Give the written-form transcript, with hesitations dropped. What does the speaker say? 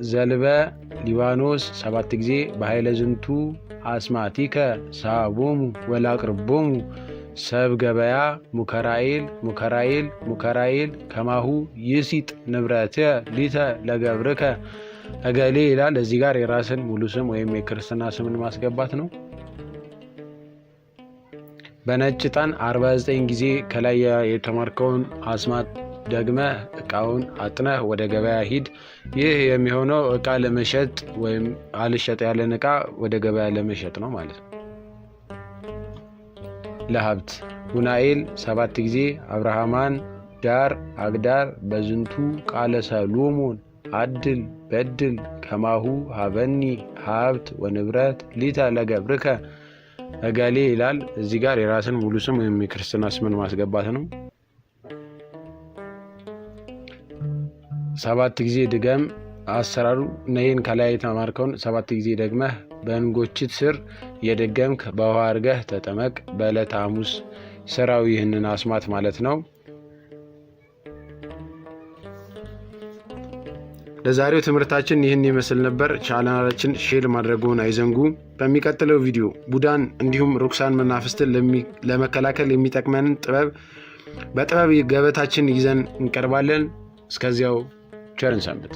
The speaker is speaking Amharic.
ዘልበ ሊባኖስ 7 ጊዜ በኃይለ ዝንቱ አስማቲከ ሳቦሙ ወላቅርቦሙ ሰብ ገበያ ሙከራኤል ሙከራኤል ሙከራኤል ከማሁ ይሲጥ ንብረተ ሊተ ለገብርከ እገሌ ይላል። እዚህ ጋር የራስን ሙሉ ስም ወይም የክርስትና ስምን ማስገባት ነው። በነጭ ዕጣን 49 ጊዜ ከላይ የተማርከውን አስማት ደግመህ እቃውን አጥነህ ወደ ገበያ ሂድ። ይህ የሚሆነው እቃ ለመሸጥ ወይም አልሸጥ ያለን እቃ ወደ ገበያ ለመሸጥ ነው ማለት ነው። ለሀብት ጉናኤል 7 ጊዜ አብርሃማን ዳር አግዳር በዝንቱ ቃለ ሰሎሞን አድል በድል ከማሁ ሀበኒ ሀብት ወንብረት ሊተ ለገብርከ እገሌ ይላል። እዚህ ጋር የራስን ሙሉ ስም ወይም የክርስትና ስምን ማስገባት ነው። 7 ጊዜ ድገም። አሰራሩ ይህን ከላይ የተማርከውን 7 ጊዜ ደግመህ በእንጎችት ስር እየደገምክ በውሃ አድርገህ ተጠመቅ። በዕለተ ሐሙስ ስራው ይህንን አስማት ማለት ነው። ለዛሬው ትምህርታችን ይህን ይመስል ነበር። ቻናላችን share ማድረጉን አይዘንጉ። በሚቀጥለው ቪዲዮ ቡዳን እንዲሁም ርኩሳን መናፍስትን ለመከላከል የሚጠቅመንን ጥበብ በጥበብ ገበታችን ይዘን እንቀርባለን። እስከዚያው ቸርን ሰንብት።